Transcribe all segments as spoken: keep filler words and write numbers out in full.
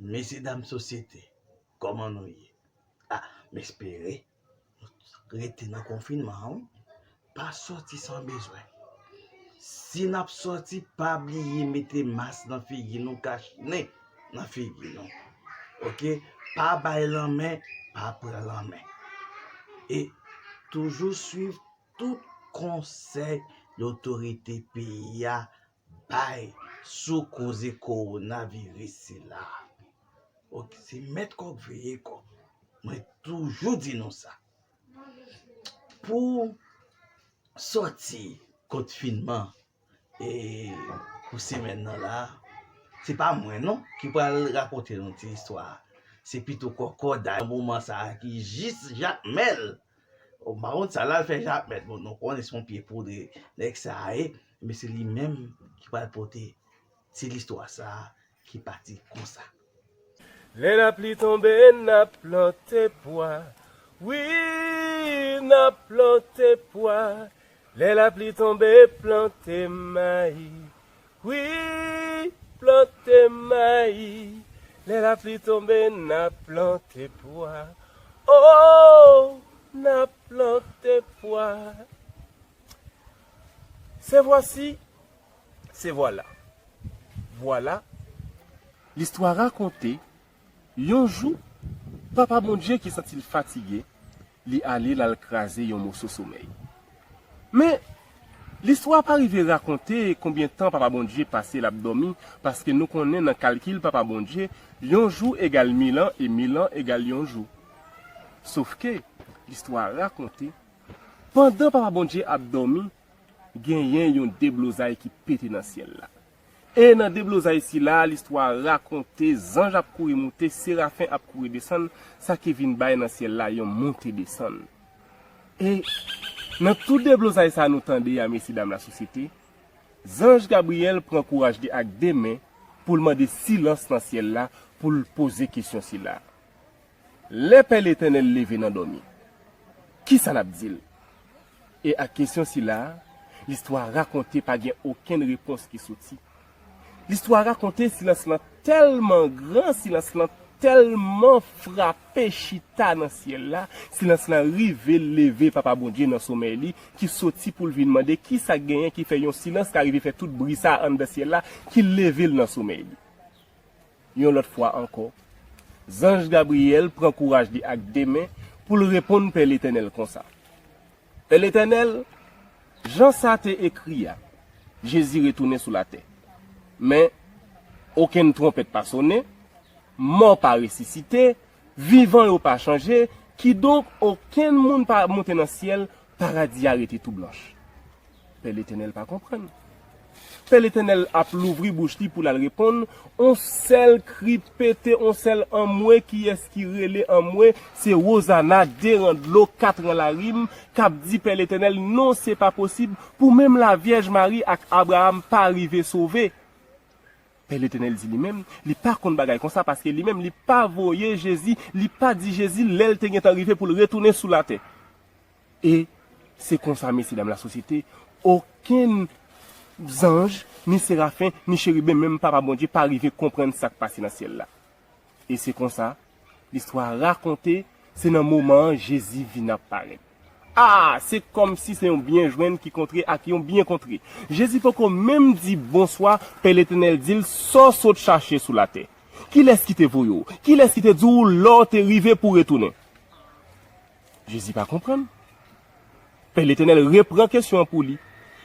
Mesye dam sosyete, kòman nou ye? Ah, m espere nou rete nan konfinman an, wi. Pa sòti san bezwen. Si n ap sòti, pa bliye mete mas nan figi nou, kach nen nan figi nou. Oke? Pa bay lanmen, pa pran lanmen. E toujou swiv tout konsèy lotorite peyi a bay sou koze kowonaviris sila. Oke, se mèt kòb veye kòb. Mwen toujou di nou sa. Pou sòti konfinman e pou semèn nan la, se pa mwen non ki pral rakonte nou ti istwa a. Se pito kòkòday nan moman sa a ki jis Jakmèl. Ou pa konn sa l al fè Jakmèl, bon, nou konnen se yon pye poudre nèg sa a ye, men se li menm ki pral pote ti listwa sa a ki pati konsa. Lè lapli tonbe, n ap plante pwa. Wi, n ap plante pwa. Lè lapli tonbe, plante mayi. Wi, plante mayi. Lè lapli tonbe, n ap plante pwa. Oh, n ap plante pwa. Se vwasi, se vwala. Vwala. Listwa rakonte, yon jou, Papa Bondye ki santi l fatige, li ale, l al kraze yon moso somèy. Men, listwa pa rive rakonte konbyen tan Papa Bondye pase l ap dòmi, paske nou konnen nan kalkil Papa Bondye, yon jou egal mil an e mil an egal yon jou. Sofke, listwa rakonte, pandan Papa Bondye ap dòmi, genyen yon deblozay ki pete nan syèl la. E nan deblozay sila, listwa rakonte, zanj ap kouri moute, serafen ap kouri desann, sa ki vin bay nan syèl la yon monte desann. E nan tout deblozay sa nou tande a, mesye dam lasosyete, zanj Gabriyèl pran kouraj li ak de men pou l mande silans nan syèl la, pou l poze kesyon sila. Lè Pè Letènèl leve nan dòmi, kisa n ap di l? E ak kesyon sila, listwa rakonte pa gen okenn repons ki soti. Listwa rakonte silans lan tèlman gran, silans lan tèlman frape chita nan syèl la, silans lan rive leve Papa Bondye nan somèy li, ki soti pou l vin mande kisa k genyen ki fè yon silans ka rive fè tout bri sa a anndan syèl la, ki leve l nan somèy li. Yon lòt fwa ankò, zanj Gabriyèl pran kouraj li ak de men pou l reponn Pè Letènèl konsa, Pè Letènèl, jan sa te ekri a, Jezi retounen sou latè. Men, okenn twonpèt pa sonnen, mò pa resisite, vivan yo pa chanje, kidonk okenn moun pa monte nan syèl, paradi a rete tou blanch. Pè Letènèl pa konprann. Pè Letènèl ap louvri bouch li pou l al reponn, on sèl kri pete, on sèl anmwe, kiyès ki rele anmwe? Se Wozana, de ran dlo, kat ran larim, k ap di Pè Letènèl, non, se pa posib, pou menm Lavyèj Mari ak Abraram pa rive sove. Pè Letènèl di li menm, li pa konn bagay konsa, paske li menm, li pa voye Jezi, li pa di Jezi lè l te gentan rive pou l retounen sou latè. E se konsa, mesye dam lasosyete, okenn zanj, ni serafen, ni cheriben, menm Papa Bondye pa rive konprann sa k pase nan syèl la. E se konsa, listwa rakonte, se nan moman an Jezi vin ap parèt. A! Se kòmsi se yon byen jwenn ki kontre ak yon byen kontre. Jezi poko menm di bonswa, Pè Letènèl di l, sa w sot chache sou latè? Kilès ki te voye w? Kilès ki te di w lè w te rive pou w retounen? Jezi pa konprann. Pè Letènèl repran kesyon an pou li.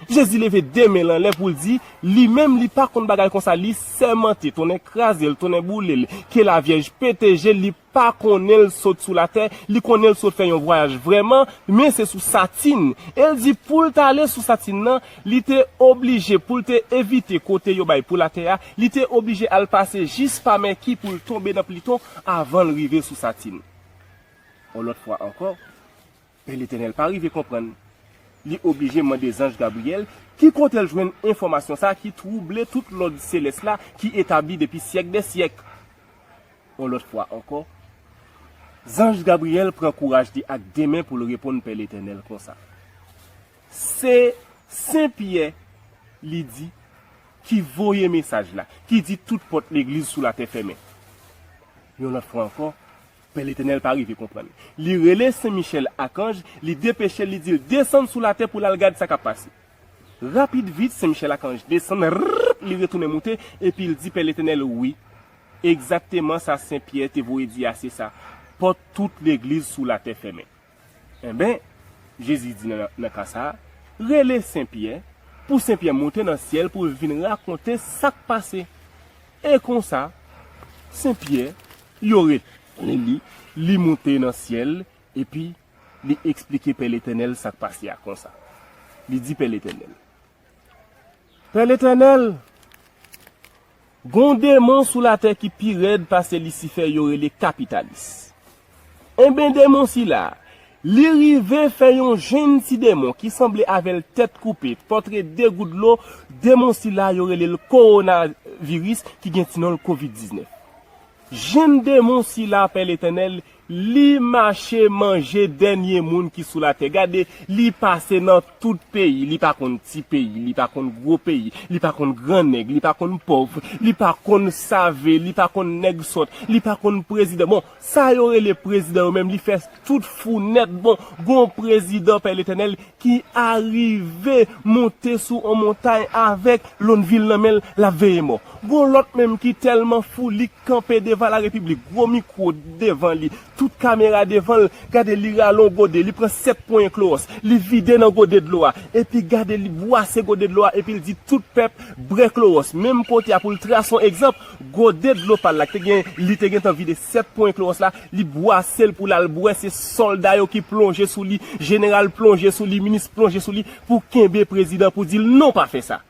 Jezi leve de men l anlè pou l di, li menm li pa konn bagay konsa, li sèmante, tonnè kraze l, tonnè boule l, ke Lavyèj pete je l, li pa konnen l sot sou latè, li konnen l sot fè yon vwayaj vrèman, men se sou Satin. E l di pou l t ale sou Satin nan, li te oblije, pou l te evite kote yo bay pou latè a, li te oblije al pase jis pa Mèki pou l tonbe nan Pliton avan l rive sou Satin. On lòt fwa ankò, Pè Letènèl pa rive konprann. Li oblije mande zanj Gabriyèl ki kote l jwenn enfòmasyon sa a ki twouble tout lòd selès la ki etabli depi syèk dè syèk. On lòt fwa ankò, zanj Gabriyèl pran kouraj li ak de men pou l reponn Pè Letènèl konsa, se Sen Pyè, li di, ki voye mesaj la, ki di tout pòt legliz sou latè fèmen. Yon lòt fwa ankò, Pè Letènèl pa rive konprann. Li rele Sen Michèl Akanj, li depeche l, li di l desann sou latè pou l al gad sa k ap pase. Rapid vit, Sen Michèl Akanj desann, rrrt, li retounen moute, epi l di Pè Letènèl, wi, egzakteman sa Sen Pyè te voye di a se sa, pòt tout legliz sou latè fèmen. Enben, Jezi di nan, nan ka sa a, rele Sen Pyè, pou Sen Pyè monte nan syèl pou l vin rakonte sa k pase. E konsa, Sen Pyè, yo rele li, li monte nan syèl, epi li eksplike Pè Letènèl sa k pase a konsa. Li di Pè Letènèl, Pè Letènèl, gon demon sou latè ki pi rèd pase Lisifè yo rele kapitalis. Enben demon sila, li rive fè yon jenn ti demon ki sanble avè l tèt koupe, pòtre de gout dlo, demon sila yo rele l kowonaviris ki gen ti non l kovid diznèf. Jenn demon sila, Pè Letènèl, li mache manje dènye moun ki sou latè. Gade, li pase nan tout peyi. Li pa konn ti peyi, li pa konn gwo peyi, li pa konn gran nèg, li pa konn pòv, li pa konn save, li pa konn nèg sòt, li pa konn prezidan. Bon, sa yo rele prezidan yo menm, li fè tout fou nèt. Bon, gon prezidan, Pè Letènèl, ki arive monte sou on montay avèk lòn vil nan men l, l ap veye mò. Gon lòt menm ki tèlman fou, li kanpe devan larepiblik, gwo mikwo devan li, tout kamera devan l, gade li rale on gode, li pran sèt ponyen klowòs, li vide nan gode dlo a, epi gade li bwase gode dlo a, epi l di tout pèp bwè klowòs. Menm kote a pou l trase on egzanp, gode dlo pa l la, ki te gen, li te gentan vide sèt ponyen klowòs la, li bwase l pou l al bwè, se sòlda yo ki plonje sou li, jeneral plonje sou li, minis plonje sou li, pou kenbe prezidan, pou di l non, pa fè sa.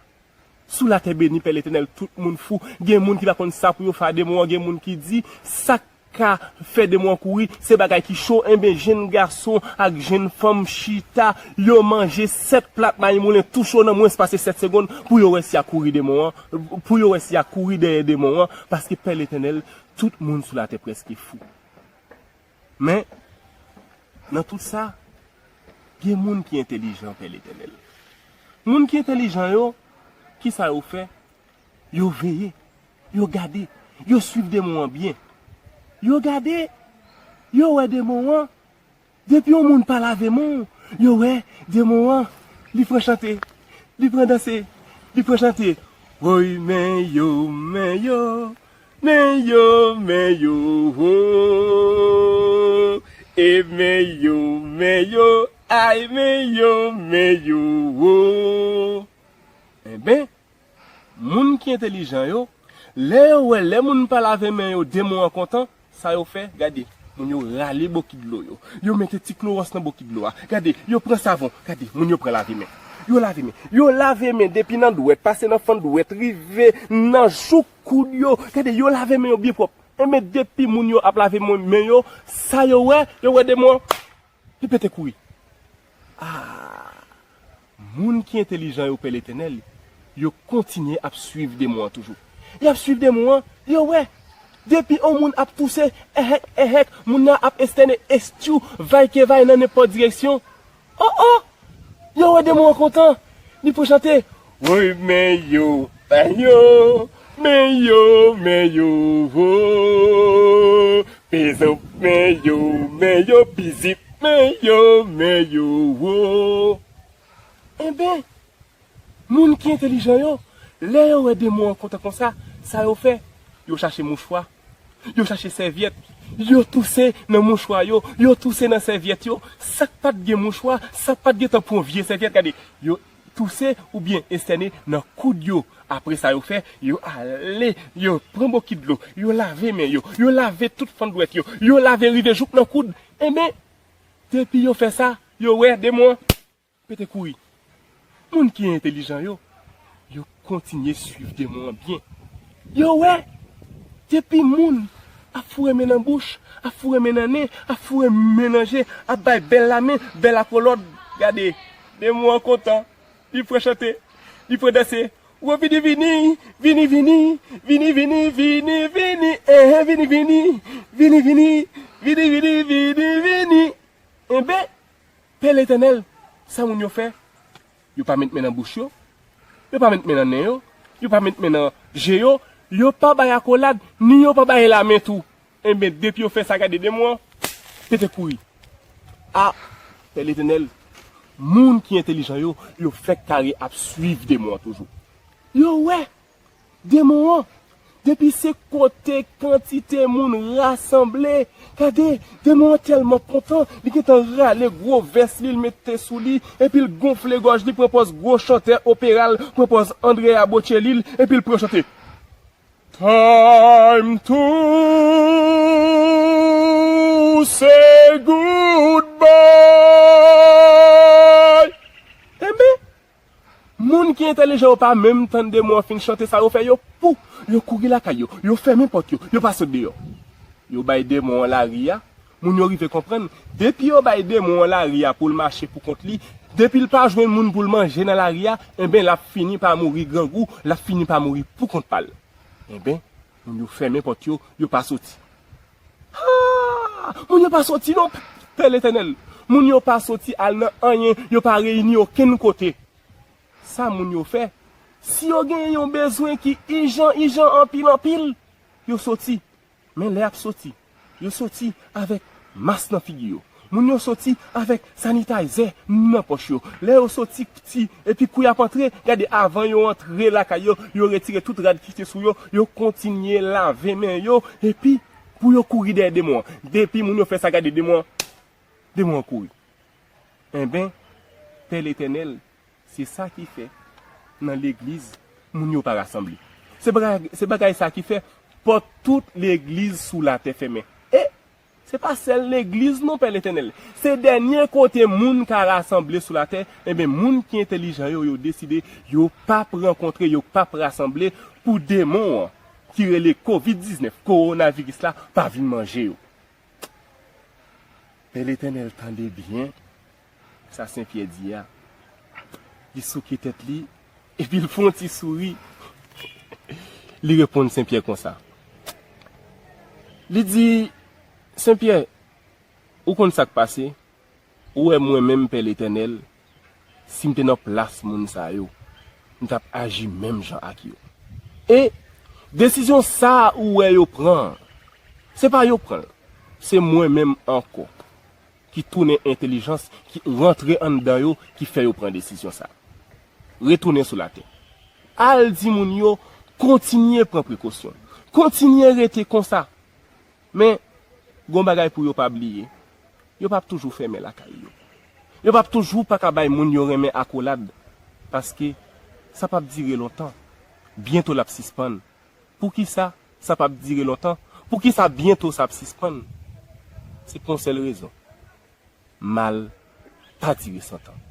Sou latè beni, Pè Letènèl, tout moun fou. Gen moun ki pa konn sa pou yo fè a demon an, gen moun ki di, sa k ka fè demon an kouri, se bagay ki cho. Enben, jenn gason ak jenn fanm chita, yo manje sèt plat mayi moulen tou cho nan mwens pase sèt segonn pou yo wè si y a kouri demon an, pou yo wè si y a kouri dèyè demon an, paske Pè Letènèl, tout moun sou latè prèske fou. Men, nan tout sa, gen moun ki entèlijan, Pè Letènèl. Moun ki entèlijan yo, ki sa yo fè? Yo veye, yo gade, yo swiv demon an byen. Yo gade, yo wè demon an, depi yon moun pa lave men w, yo wè demon an, li pran chante, li pran danse, li pran chante. Woy, men yo, men yo, men yo, men yo, wo. E men yo, men yo, ay, men yo, men yo, wo. Enben, moun ki entèlijan yo, lè yo wè lè moun pa lave men yo, demon an kontan, sa yo fè, gade, moun yo rale bokit dlo yo. Yo mete ti klowòs nan bokit dlo a. Gade, yo pran savon. Gade, moun yo pran lave men. Yo lave men. Yo lave men depi nan dwèt, pase nan fann dwèt, rive nan jouk koud yo. Gade, yo lave men yo byen pwòp. Enben, depi moun yo ap lave men, men yo, sa yo wè, yo wè demon an, li pete kouri. Ah! Moun ki entèlijan yo, Pè Letènèl, yo kontinye ap swiv demon an toujou. Y ap swiv demon an, yo wè. Depi yon moun ap touse, ehèk, ehèk, moun nan ap estène, estyou, vay ke vay nan nenpòt direksyon. Oh, oh! Yo wè demon an kontan. Li pran chante. Woy, men yo, men yo, men yo, men yo, wo. Pezon, men yo, men yo, bizit, men yo, men yo, wo. Enben, moun ki entèlijan yo, lè yo wè demon an kontan konsa, sa yo fè? Yo chache mouchwa, yo chache sèvyèt, yo touse nan mouchwa yo, yo touse nan sèvyèt yo. Sa k pa t gen mouchwa, sa k pa t gentan pran vye sèvyèt, gade, yo touse oubyen estène nan koud yo. Apre sa yo fè, yo ale, yo pran bokit dlo, yo lave men yo, yo lave tout fann dwèt yo, yo lave rive jouk nan koud. Enben, depi yo fè sa, yo wè demon an pete kouri. Moun ki entèlijan yo, yo kontinye swiv demon an byen. Yo wè, depi moun ap foure men nan bouch, ap foure men nan nen, ap foure men nan je, ap bay bèl lamen, bèl akolòd, gade, demon an kontan, li pran chante, li pran danse. Wo, vini, vini, vini, vini, vini, vini, vini, vini, eh, vini, vini, vini, vini, vini, vini, vini, vini. Enben, Pè Letènèl, sa moun yo fè? Yo pa met men nan bouch yo, yo pa met men nan nen yo, yo pa met men nan je yo, yo pa bay akolad, ni yo pa bay lamen tou. Enben, depi yo fè sa, gade demon an, pete kouri. A, Pè Letènèl, moun ki entèlijan yo, yo fèk kare ap swiv demon an toujou. Yo wè demon an, depi se kote kantite moun rasanble. Gade, demon an tèlman kontan, li gentan rale gwo vès li, l mete sou li, epi l gonfle gòj li, pran pòz gwo chantè opera l, pran pòz Andrea Bocelli l, epi l pran chante. Time to say goodbye. Enben, moun ki entèlijan yo pa menm tann demon an fin chante sa yo fè, yo pou, yo kouri lakay yo, yo fèmen pòt yo, yo pa sot deyò. Yo bay demon an lari a, moun yo rive konprann, depi yo bay demon an lari a pou l mache pou kont li, depi l pa jwenn moun pou l manje nan lari a, enben l ap fini pa mouri grangou, l ap fini pa mouri pou kont pa l. Enben, moun yo fèmen pòt yo, yo pa soti. Ha! Moun yo pa soti non, Pè Letènèl. Moun yo pa soti al nan anyen, yo pa reyini okenn kote. Sa moun yo fè, si yo gen yon bezwen ki ijan, ijan, anpil, anpil, yo soti. Men lè y ap soti, yo soti avèk mas nan figi yo. Moun yo soti avèk sanitayzè nan pòch yo. Lè yo soti pti, epi kou y ap antre, gade, avan yo antre lakay yo, yo retire tout rad ki te sou yo, yo kontinye lave men yo, epi pou yo kouri dèyè demon an. Depi moun yo fè sa, gade demon an, demon an kouri. Enben, Pè Letènèl, se sa ki fè, nan legliz, moun yo pa rasanble. Se bagay, se bagay sa ki fè pòt tout legliz sou latè fèmen. E se pa sèl legliz non, Pè Letènèl. Se dènye kote moun ka rasanble sou latè. Enben, moun ki entèlijan yo, yo deside yo p ap rankontre, yo p ap rasanble pou demon an ki rele kovid diznèf, kowonaviris la, pa vin manje yo. Pè Letènèl tande byen sa Sen Pyè di a. Li souke tèt li, epi l fè yon ti souri. Li reponn Sen Pyè konsa. Li di, Sen Pyè, ou konn sa k pase? Ou wè mwen menm, Pè Letènèl, si m te nan plas moun sa yo, m t ap aji menm jan ak yo. E desizyon sa a ou wè yo pran an, se pa yo pran l, se mwen menm ankò ki tounen entèlijans ki rantre anndan yo ki fè yo pran desizyon sa a. Retounen sou latè. Al di moun yo kontinye pran prekosyon. Kontinye rete konsa. Men, gon bagay pou yo pa bliye. Yo p ap toujou fèmen lakay yo. Yo p ap toujou pa ka bay moun yo renmen akolad. Paske sa p ap dire lontan. Byento l ap sispann. Poukisa sa p ap dire lontan? Poukisa byento sa ap sispann? Se pou yon sèl rezon. Mal pa dire san tan.